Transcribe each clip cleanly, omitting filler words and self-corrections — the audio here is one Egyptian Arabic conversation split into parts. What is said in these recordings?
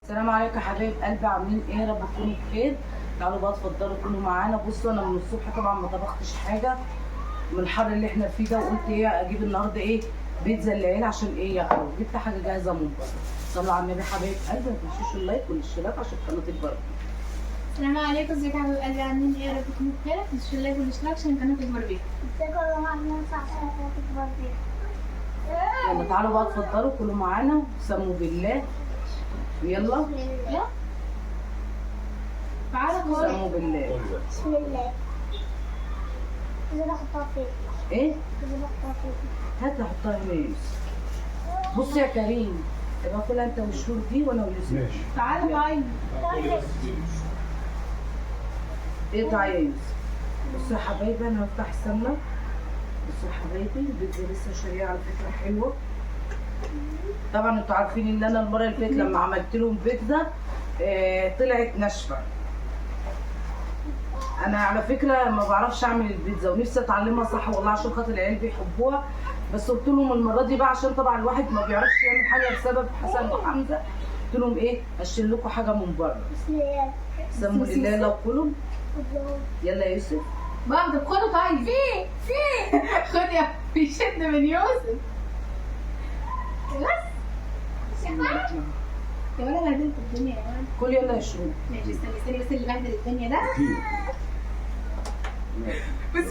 السلام عليكم يا حبايب قلبي، عاملين ايه؟ يا رب تكونوا بخير. تعالوا بقى اتفضلوا كلوا معانا. بصوا انا من الصبح طبعا ما طبختش حاجة من الحر اللي احنا فيه ده، وقلت ايه اجيب النهارده ايه بيتزا للعيال عشان ايه ياكلوا. جبت حاجة جاهزة من بره. صلوا على النبي حبايب قلبي، ما تنسوش ال like والاشتراك عشان القناة تكبر. السلام عليكم، ازيكم يا حبايب قلبي؟ عاملين ايه؟ يا رب تكونوا بخير. ما تنسوش ال like والاشتراك عشان القناة تكبر بيكم. يلا تعالوا بقى اتفضلوا كلوا معانا، سموا بالله. يلا يلا تعالى كل. سموا بالله. بسم الله. إذا بحطها فين؟ ايه؟ إذا بحطها فين؟ هات حطها هنا يا يوسف. بص يا كريم، يبقى كلها انت والشهور دي وانا ويوسف. ماشي. تعالى باي. اقطع يا يوسف. بصوا يا حبايبي انا هفتح السمنة. بصوا يا حبايبي البيتزا لسه شاريها على فكرة حلوة. طبعا انتوا عارفين ان انا المرة اللي فاتت لما عملت لهم بيتزا طلعت ناشفة. انا على فكرة ما بعرفش اعمل البيتزا ونفسي اتعلمها صح والله عشان خاطر العيال بيحبوها، بس قلت لهم المرة دي بقى عشان طبعا الواحد ما بيعرفش يعمل حاجة بسبب حسن وحمزة، قلت لهم ايه اشيل لكم حاجة من بره. بسم الله. سموا لله لو كلوا. يلا يا يوسف بقى طب خده. طيب خد يا بيشد من يوسف بس يا ولد، بهدلت الدنيا يا ولد. كل يلا يا شروق. ماشي استني استني بس اللي بهدل الدنيا ده. بس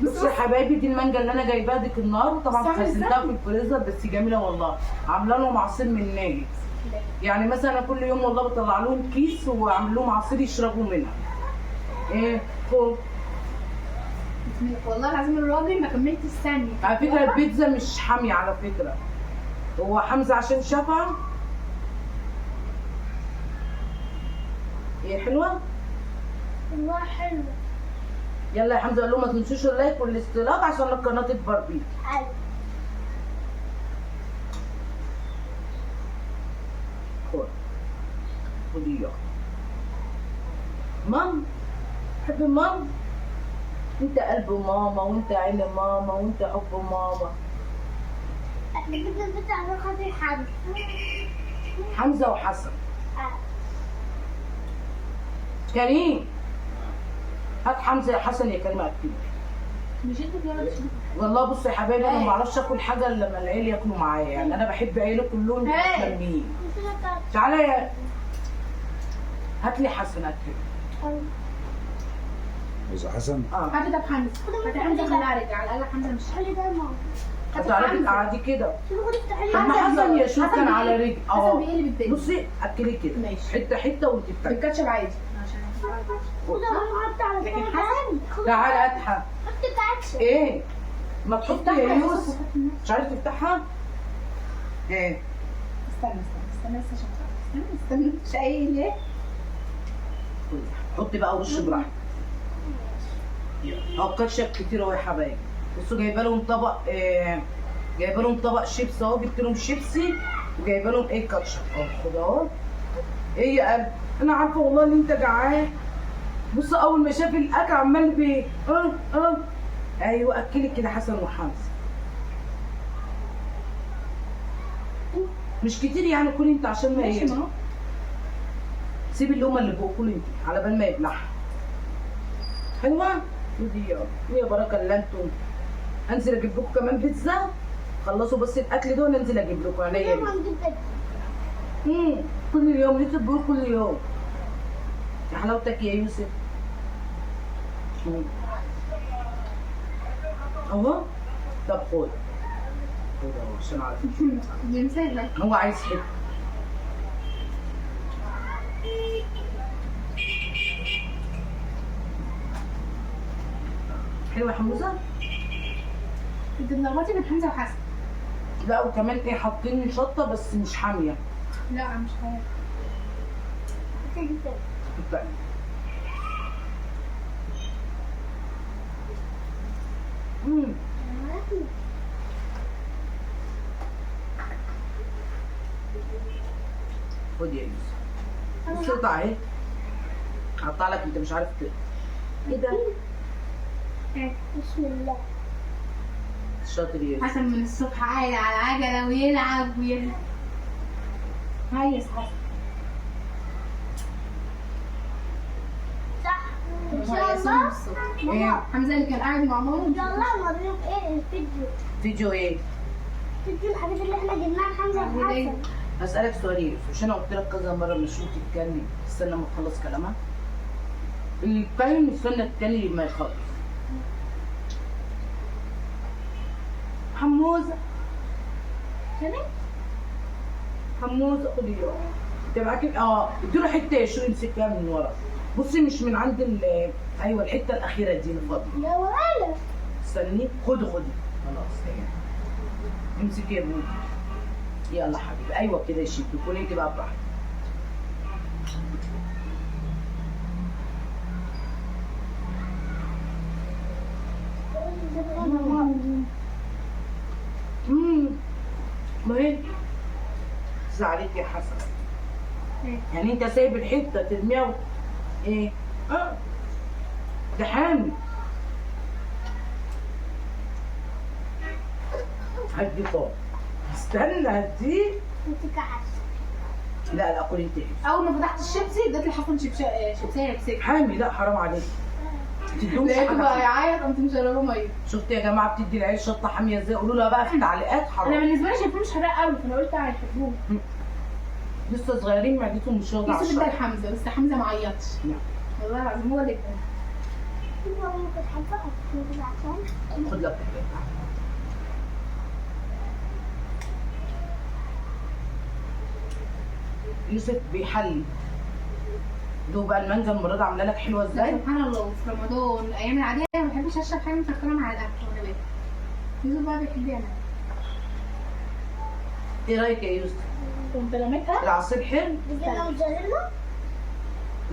بصوا يا حبايبي دي المانجا اللي انا جايباها ديك النهار، وطبعا خزنتها في الفريزر بس جميلة والله. عامله لهم عصير من ناجي، يعني مثلا انا كل يوم والله بطلع لهم كيس واعمل لهم عصير يشربوا منها. ايه خد. والله العظيم الراجل ما كملتش ثانية. على فكرة البيتزا مش حامية على فكرة، هو حمزة عشان شافها. ايه حلوة؟ والله حلوة. يلا يا حمزة قول لهم ما تنسوش ال like والاشتراك عشان القناة تكبر بيك. حلو. خد خدي يا مام. تحب مام؟ انت قلب ماما وانت عين ماما وانت حب ماما. البيتزا عشان خاطر حمزة. حمزة وحسن. كريم هات حمزة يا حسن يا كريم اكلوا. مش انت ولا والله بصوا يا حبايبي انا ما بعرفش اكل حاجة الا لما العيال ياكلوا معايا، يعني انا بحب عيالي كلهم متلمين. تعالى يا هات لي حسن اكله. عايز حسن؟ هات ده بحمزة. هات حمزة خليها رجع على الاقل. حمزة مش حلو ده ماما. هتعرفي تقعدي كده. طب ما حسن يا شوف كان على رجل. حسن بيقلب الدنيا. بصي اكلي كده حتة حتة وانت بتاكلي بالكاتشب عادي. لكن حسن تعالى اضحك. حط كاتشب. ايه؟ ما تحطي يا يوسف. مش عارف تفتحها؟ ايه؟ استنى استنى استنى بس عشان استنى استنى مش قايل ليه؟ حطي بقى ورش براحتك. اهو كاتشب كتير اهو يا حبايبي. بصوا جايبه لهم طبق جايبه لهم طبق شيبس اهو، جبت لهم شيبسي وجايبه لهم ايه كاتشب اهو. خد اهو. ايه يا قلبي؟ انا عارفه والله ان انت جعان. بص اول ما شاف الاكل عمال بي ايوه اكلك كده حسن وحمزة. مش كتير يعني، كل انت عشان ما ايه. سيب اللقمة اللي فوق كل انت على بال ما يبلعها. حلوة؟ ودي يا بركة اللي انتم. انزل اجيب لكم كمان بيتزا. خلصوا بس الاكل ده وننزل اجيب لكم عينيا. كل يوم يوسف بيقول كل يوم. يا حلاوتك يا يوسف. اهو. طب خد خد اهو عشان عارف هو عايز حتة. حلوة يا حموزه؟ انت بتلخبطي بين حمزة وحسن. لا وكمان ايه حاطين شطه بس مش حامية. لا مش حامية. خد يا يوسف. بص اقطع اهي. هقطع لك انت مش عارف كده. ايه ده؟ بسم الله. شاطر يا يوسف. حسن من الصبح قاعد على العجلة ويلعب ويلعب. هيص حسن. حسون الصبح. ايه حمزة اللي كان قاعد مع ماما. يلا نوريهم ايه الفيديو. فيديو ايه؟ فيديو الحاجات اللي احنا جبناها لحمزة وحسن. هسألك سؤال يا يوسف، عشان انا قلت لك كذا مرة مش تتكلم، استنى ما تخلص كلامها. اللي يتكلم يستنى التاني ما يخلص. حموزه تمام؟ حموزه خدي يلا. انت معاكي اديله حتة يا شو امسك فيها من ورا. بصي مش من عند ايوه الحتة الاخيرة دي من فضلك. يا ولد استني، خدي خدي خلاص امسكي يا بوي. يلا حبيبي ايوه كده يا شيخ، كلي انت بقى براحتك. ما هي زعلت يا حسن. يعني انت سايب الحتة ترميها ايه؟ ده حامي. هدي طار. استنى هديه. لا لا كلي انت. اول ما فتحت الشيبسي اديت لحسن شيبسيه مسك. حامي. لا حرام عليك. لقيته بقى يعيط قمت مشربه مية. شفت يا جماعة بتدي العيال شطه حامية ازاي؟ قولوا لها بقى في التعليقات. حرام. انا بالنسبة لي شايفاه مش حراق قوي فانا قلت هيحبوه. لسه صغيرين معدتهم مش واخده على الشطه. يوسف ادى لحمزة بس حمزة ما عيطش. نعم والله العظيم هو اللي اداها. خد لك يوسف بيحلي. دوق بقى المانجا المرة دي عامله لك حلوة ازاي؟ سبحان الله. في رمضان الايام العادية ما بحبش اشرب حاجة مسكره مع الاكل وانا باكل. يوسف بقى بيحب يعمل. ايه رايك يا يوسف؟ وانت لميتها؟ العصير حلو؟ بجبنه موتزاريلا؟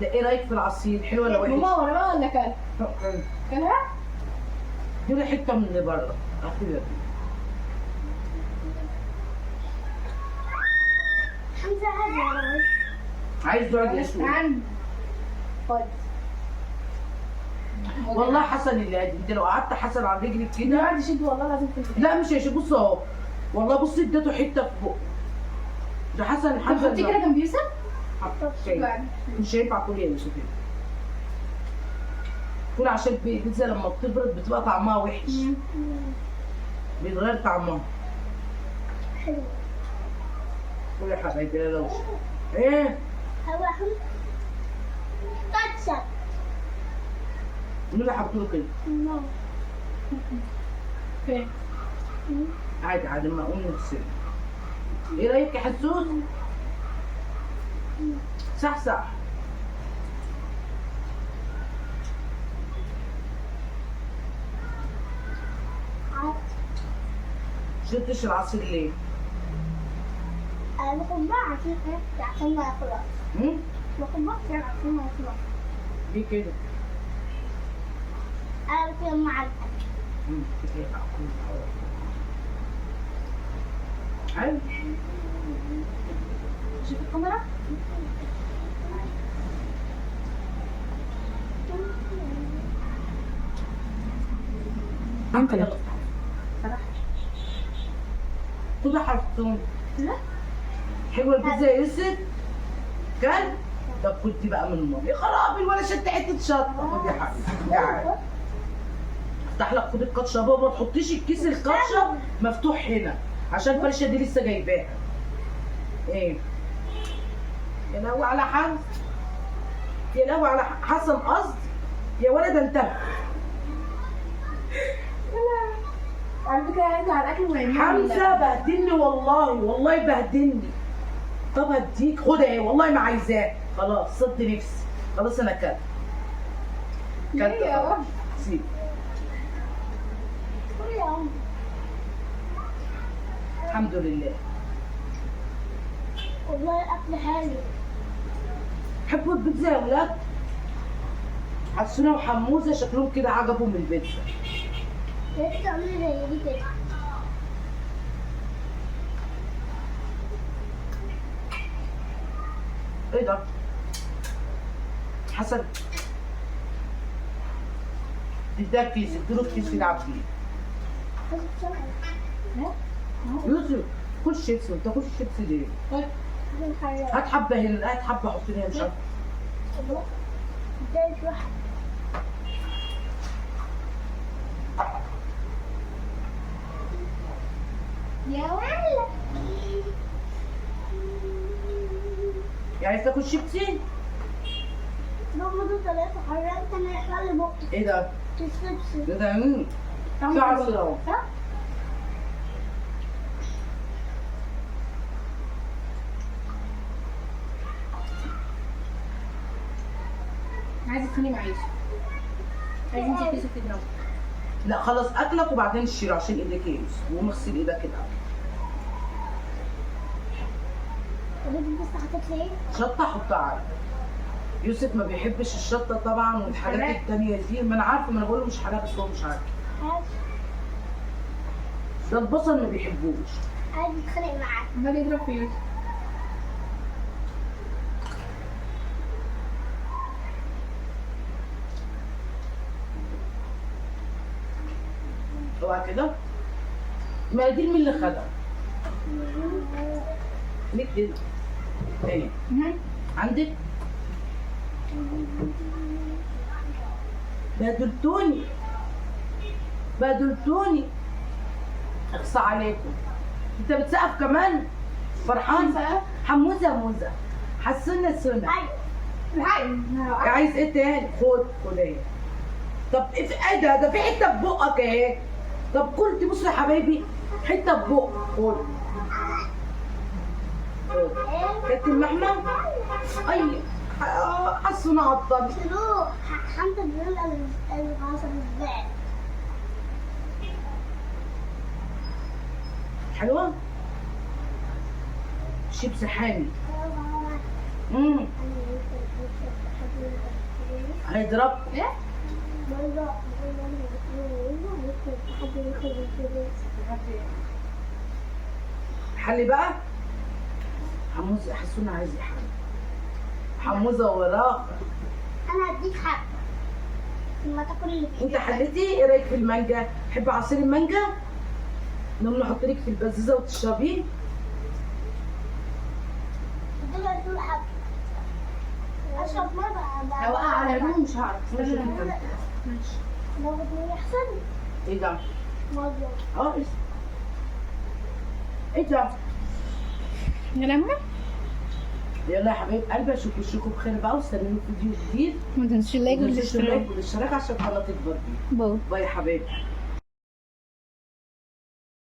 لا ايه رايك في العصير؟ حلو ولا وحش؟ ماما ورا بقى ولا كل؟ كلها؟ دي حتة من اللي بره. اخيرا حمزة عايز عايز يقعد يسوق. خد والله حسن اللي هادي. انت لو قعدت حسن على رجلك كده يقعد يشد والله العظيم في البيت. لا مش هيشد. بص اهو والله بصي اديته حتة في بقه. ده حسن حمزة. حطي كده جنب يوسف. مش هينفع كل يا يوسف. كل عشان البيتزا لما بتبرد بتبقى طعمها وحش. بيتغير طعمها. حلو. كل يا حبايبي. لا لا ايه؟ هو كاتشب. مين اللي حطيته كده؟ فين؟ عادي عادي ما اقوم نغسل. ايه رايك يا حسوس؟ صح صح. شربتش العصير ليه؟ انا باخد بقى عصير عشان ما يخلص. باخد بقى عشان ما يخلص. ليه كده؟ انا كده مع الاكل. كفاية بقى كله. حلو. شوف الكاميرا. انت يلا. خد حرفتهم. لا حلوة البيتزا يا يوسف؟ كل؟ طب خد دي بقى من ماما. يا خرابي ولا شدت حتة شطه. خد يا حبيبي تعالى. افتح لك. خد الكاتشب بابا، ما تحطيش الكيس الكاتشب مفتوح هنا عشان الفرشة دي لسه جايباها. ايه؟ يا لهوي على حمزة، يا لهوي على حسن قصدي. يا ولد انت على فكرة هيرجع على الاكل وهينام. حمزة بهدلني والله، والله بهدلني. طب هديك خدها اهي والله ما عايزاه. خلاص صد نفسي خلاص انا كلت. كلت خلاص. سيب. الحمد لله. والله الاكل حلو. حبوا البيتزا يا ولاد؟ حسونه وحموزه شكلهم كده عجبهم البيتزا. يا ريت تعملي زي دي كده. ايه ده؟ حسن ده كيس، اديله كيس يلعب فيه. يوسف كل شيبسي، ما تاكلش شيبسي ليه؟ هات حبه هنا، هات حبه حط هنا مش عارفه. يا ولد. عايز تاكل شيبسي؟ هم دول 3 حرقت انا يحلى بقي. ايه ده؟ الشيبسي. ده مين؟ في عصير اهو. صح؟ عايزه تتخانق مع يوسف. عايزين نشوف يوسف يضربه. لا خلص اكلك وبعدين الشيل عشان ايدك يا يوسف، وقوم اغسل ايدك الاول. طب بس حطيت لي ايه؟ شطه حطها على يوسف ما بيحبش الشطه طبعا والحاجات التانية دي، ما انا عارفه، ما انا بقول له مش حراق بس هو مش عارف. ده البصل ما بيحبوش. عايز يتخانق معاك. عمال يضرب في يوسف. اوعى كده. المناديل مين اللي خدها؟ ليه كده؟ ايه؟ عندك؟ بهدلتوني بهدلتوني، اقصى عليكم. انت بتسقف كمان؟ فرحان؟ حموزه موزة، حسونه سنة. ايوه. عايز ايه تاني؟ خد خد اهي. طب ايه ده؟ ده في حتة في بقك اهي. طب كل، بصوا يا حبايبي، حتة في بقك. خد خد كابتن محمد. اي حسونه عطل. شنو حمد بيقول العصب ازاي؟ حلوة؟ شيبس حامي. هيضرب. ايه؟ حلي بقى. حموزه حسونه عايز يحل. حموزه وراك. انا هديك حق لما تاكل اللي في انت حليتي؟ ايه رايك في المانجا؟ تحب عصير المانجا؟ نقوم نحط لك في البزازه وتشربيه. دول حب اشرب مرة. لو وقع على هدومه مش هعرف. ماشي. ماشي. لو يحصل ايه ده؟ مية. اه ايه ده؟ يا لما يلا يا حبايب قلبي، اشوف وشكم بخير بقى، واستنوني في فيديو جديد. ما تنسوش ال like ما تنسوش والاشتراك. ال like والاشتراك عشان القناة تكبر بيكم. bye bye يا حبايب.